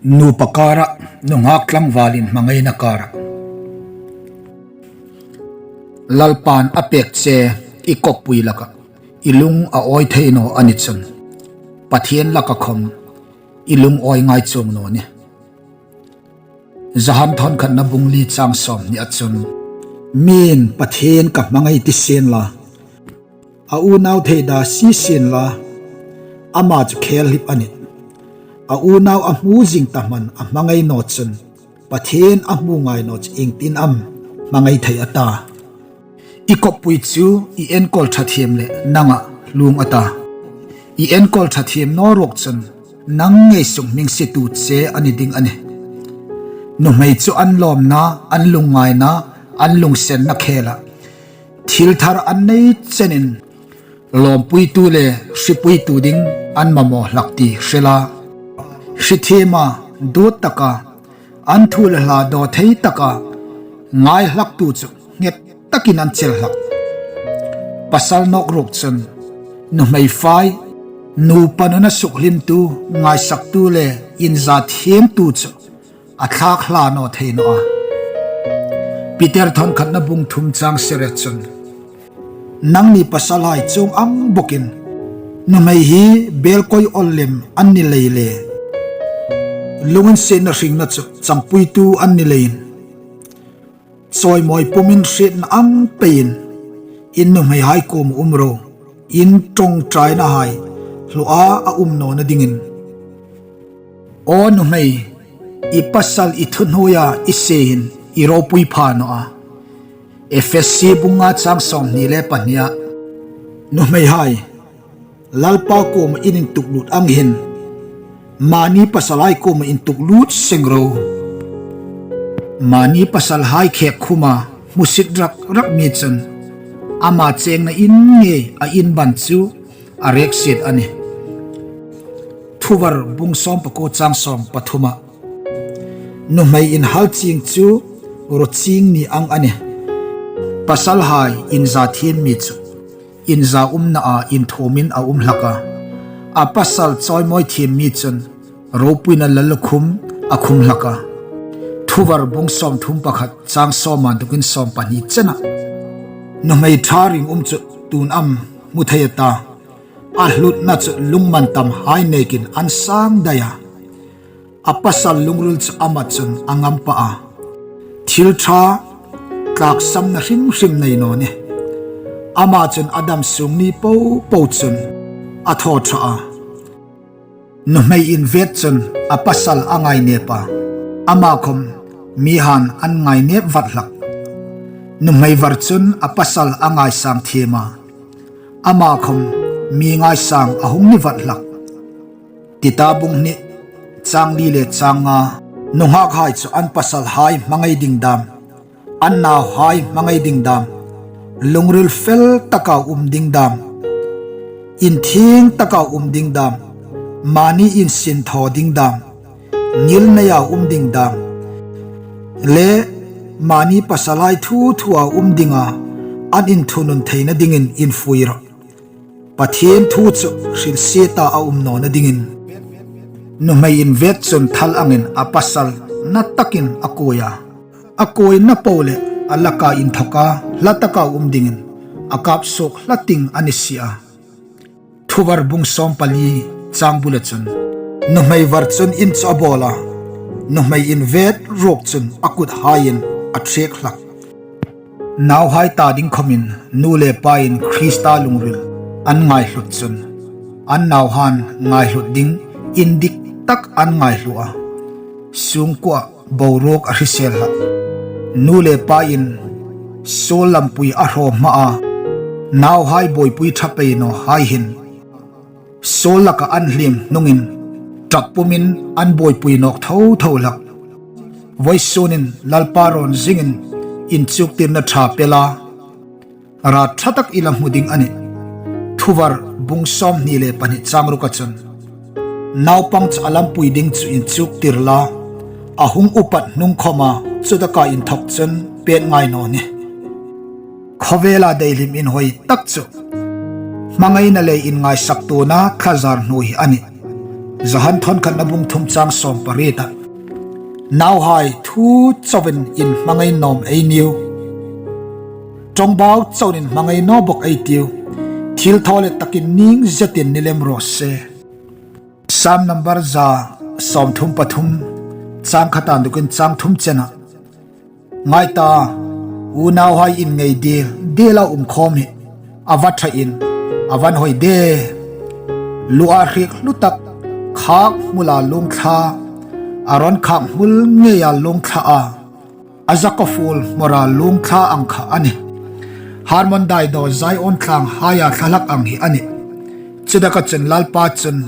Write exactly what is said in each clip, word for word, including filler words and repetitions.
Nupa kara, nunghak tlangvalin hmangaina kara. Lalpan a pek che i kawppui laka i lung a awi thei naw a ni chun, Pathien laka khom i lungawi ngai chuong naw nih. Johan thawnkhatna bung li chang sawmhni a chun, mi'n Pathien ka hmangai ti sien la, a unau thei da si sien la, ama chu khel hlip a nih. A unau a hmu zing ta hman a hmangai naw chun, Pathien a hmu ngai naw chu iengtin am hmangai thei a ta. I kawppui chu i enkawl ṭha thiem le nanga hluong a ta. I enkawl ṭha thiem naw ruok chun nang ngei sung hming situ che a ni ding a nih. Nuhmei chu an lawmna, an lungngaina, an lungsenna khela thil thar an nei chenin lawmpuitu le hripuitu ding an mamaw hlak ti hre la, hri thiema, duot taka, an thu le hla daw thei taka ngai hlaktu chu nghet takin an chel hlak. Pasal nawk ruok chun nuhmei fai, nupa nuna sukhlimtu, ngaisaktu le inza thiemtu chu a thlak hla naw thei naw a. Peter thawnkhatna bung thum chang sari chun, nangni pasalhai chuong ang bawkin nuhmei hi belkoi awl lem an ni lei le, lunginsietna hringna chu changpuitu an ni leiin, chawimawi pumin hrietna ang peiin in nuhmeihai kuoma um ro, in ṭawngṭainahai hlua a um nawna dingin. Aw nuhmei, i pasal i thuhnuoia i sie hin i ropui pha naw a. Efesi bung nga chang sawmhni le pahnia, nuhmeihai, Lalpa kuoma in intuklut ang hin mani pasalhai kuoma intuklut seng ro. Mani pasalhai khek khuma hmusit rak rak mi chun ama chengna in ngei a inban chu a reksiet a nih. Thuvar bung sawmpakuo chang sawmpathuma, nuhmei inhal chieng chu ruo chieng ni ang a nih. Pasalhai inza thiem mi chu inza umnaa inthuomin a um hlak a. A pasal chawimawi thiem mi chun ropuina lallukhum a khum hlak a. Thuvar bung sawmthum pakhat chang sawma ndukin sawmpahni chena, nuhmei ṭha ringum chu tu'n am hmu thei a ta. A hlutna chu lungmantamhai nekin an sang dai a. A pasal lungril chu ama chun a ngam pah a. Thil ṭha tlaksamna hrim hrim nei naw nih. Ama chun a dam sung ni po po chun a thaw ṭha a. Nuhmei invêt chun a pasal a ngainêp a, ama khawm mihaiin an ngainêp vat hlak. Nuhmei var chun a pasal a ngaisâng thiem a, ama khawm mi ngaisâng a hung ni vat hlak. Tita bung hni chang li le chang nga, nunghakhai chu an pasalhai hmangai ding dam, an nauhai hmangai ding dam, lungril fel taka um ding dam, inthieng taka um ding dam, mani insinthaw ding dam, ngilneia um ding dam, le mani pasalhai thu thua um dinga an inthunun theina dingin infui rawh. Pathien thu chu hrilsieta a um nawna dingin. Nuhmei invêt chun thal angin a pasal na takin a kuoi a. A kuoina po le a laka inthoka hla taka um dingin a kap suok hla ting a ni si a. Thuvar bung sawmpali chang bula chun, nuhmei var chun in chu a bawl a, nuhmei invêt ruok chun a kuthaiin a ṭhek hlak. Nauhai ta ding khawmin nu le pain Krista lungril an ngaihlut chun, an nauhaiin ngaihlut ding indik tak an ngaihlu a. Sungkuoa boruok a hrisel hlak. Nu le pain suol lampui a hraw hma a, nauhai buoipui ṭha pei nawhai hin suol laka an hliem hnungin ṭap pumin an buoipui nawk tho tho hlak. Vawisunin Lalpa rawn zingin inchuktirna ṭha pe la, rat ṭha tak i la hmu ding a nih. Thuvar bung sawmhni le pahni chang ruka chun, naupang chu a lampui ding chu inchuktir la, a hung upat hnung khawma chutaka inthok chun pêt ngai naw nih. Khawvela deihlim inhawi tak chu hmangaina le inngaisak tuona thlazar hnuoi hi a nih. Johan thawn khatna bung thum chang sawm pariet a, nauhai, thu chauin inhmangai nawm ei tiu. Ṭawngbau chauin inhmangai naw bawk ei tiu. Thilthaw le takin ning zetin ni lem raw se. Sam number za sawmthum pathum, chang khat a inthokin chang thum chena. Ngai ta, unauhai, in ngei diel diela um khawm hi a va ṭhain, a va inhawi de. Lua hriek hlu tak, khak hmula luong thla, Aron khak hmul ngeia luong thla a, a zaka fuol hmora luong thla ang kha a nih. Hermon daidaw Zion tlang haia thlalak ang hi a nih. Chutaka chun Lalpa chun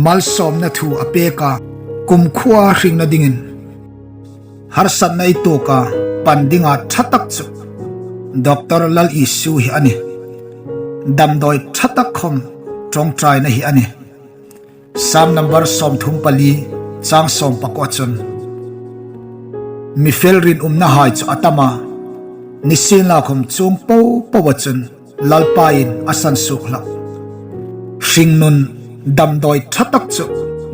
malsawmna thu a pek a, kumkhuoa hringna dingin harsatna ei tuok a, pan dinga ṭha tak chu Doctor Lal Isu hi a nih. Damdawi ṭha tak khawm ṭawngṭaina hi a nih. Sam number sawmthum pali, chang sawm pakuo chun, mi fel rinumnahai chu a tam a, nisienlakhawm chuong po poa chun Lalpain a sansuok hlak. Hringnun damdawi ṭha tak chu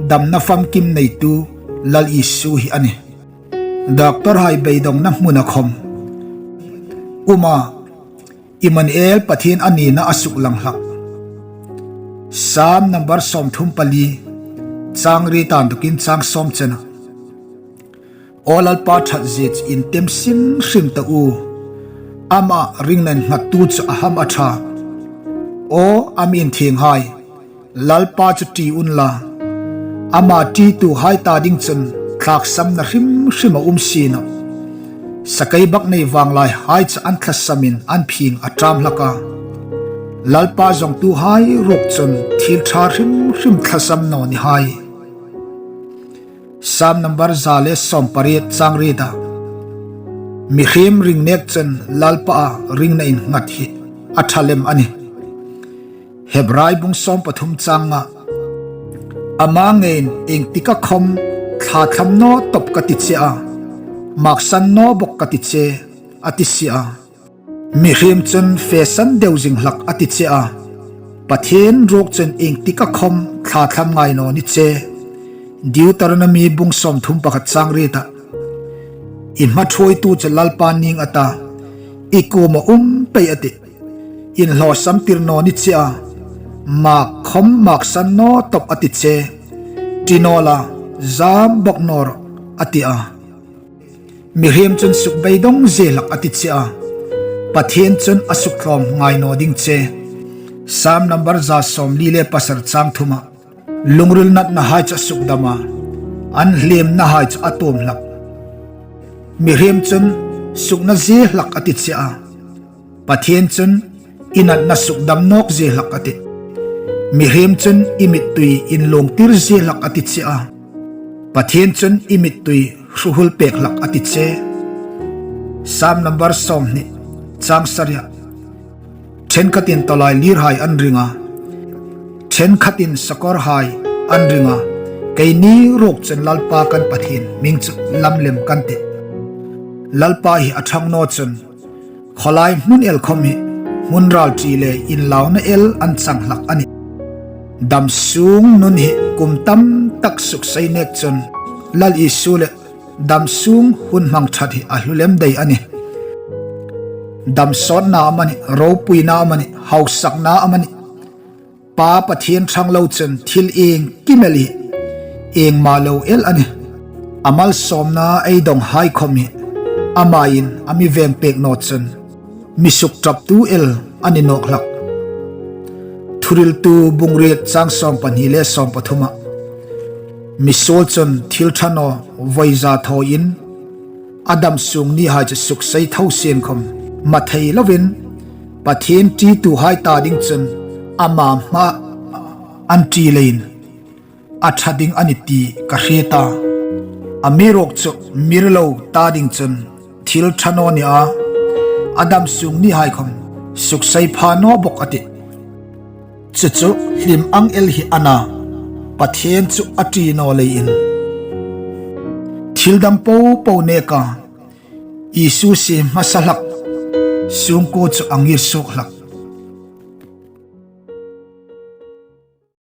damna famkim neitu Lal Isu hi a nih. Doctorhai beidongna hmuna khawm um a, Immanuel, Pathien a nina a suklang hlak. Sam number sawmthum pali, chang riet a inthokin chang sawm chena. Aw Lalpa ṭhat zie chu intim sin hrim ta u. Ama ringna innghattu chu a ham a ṭha. Aw a mi inthienghai, Lalpa chu ṭi unla. Ama ṭituhai ta ding chun thlaksamna hrim hrim a um si nawh. Sakeibaknei vanglaihai chu an thlasamin an phing a ṭam hlak a. Lalpa zawngtuhai ruok chun thil ṭha hrim hrim thlasam naw ni hai. Sam number za le sawm pariet, chang riet a. Mihriem ring nek chun Lalpaa ringna innghat hi a ṭha lem a nih. Hebrai bung sawm pathum chang nga. Ama ngeiin iengtika khawm thlathlam naw tawp ka ti che a, maksan naw bawk ka ti che, a ti si a. Mihriem chun fesan deu zing hlak a ti che a, Pathien ruok chun iengtika khawm thlathlam ngai naw ni che. Deuteronomy bung sawmthum pakhat, chang riet a. I hmathuoitu chu Lalpa ning a ta, i kuoma um pei a tih. Inhlawsamtir naw ni che a, mak khawm maksan naw tawp a ti che. Ṭi naw la, zam bawk naw rawh, a ti a. Mihriem chun sukbeidong zie hlak a ti che a, Pathien chun a suktlawm ngai naw ding che. Sam number za sawmli le pasari, chang thuma. Lungril natnahai chu a sukdam a, an hliemnahai chu a tuom hlak. Mihriem chun sukna zie hlak a ti che a, Pathien chun i natna sukdam nawk zie hlak a tih. Mihriem chun i mittui inluongtir zie hlak a ti che a, Pathien chun i mittui hruhul pek hlak a ti che. Sam number sawmhni, chang saria. Ṭhenkhatin tawlailirhai an ring a, ṭhenkhatin sakorhai an ring a, keini ruok chun Lalpa kan Pathien hming chu lam lem kan tih. Lalpa hi a ṭhang naw chun khawlai hmun el khawm hi hmun ral ṭi le inlauna el an chang hlak a nih. Damsung nun hi kum tam tak suksei nek chun Lal Isu le damsung hun hmang ṭhat hi a hlu lem dai a nih. Damsawtna amanih, ropuina amanih, hausakna amanih, Pa Pathien ṭhang lo chun thil iengkim el hi iengma lo el a nih. A malsawmna ei dawnghai khawm hi amain a mi veng pek naw chun mi sukṭaptu el a ni nawk hlak. Thuhriltu bung riet, chang sawm pahni le sawm pathuma. Misuol chun thil ṭha naw vawiza thawin a damsung nihai chu suksei tho sien khawm, mathei lovin Pathien ṭituhai ta ding chun ama hmaa an ṭi leiin a ṭha ding a nih ti ka hriet a. Amiruokchu mi rilo ta ding chun thil ṭha naw ni a, a damsung nihai khawm suksei pha naw bawk a tih. Chu chu hlim ang el hi a na, Pathien chu a ṭi naw leiin. Thil dang popo neka Isu sie hmasa hlak, sungkuo chu a ngir suok hlak.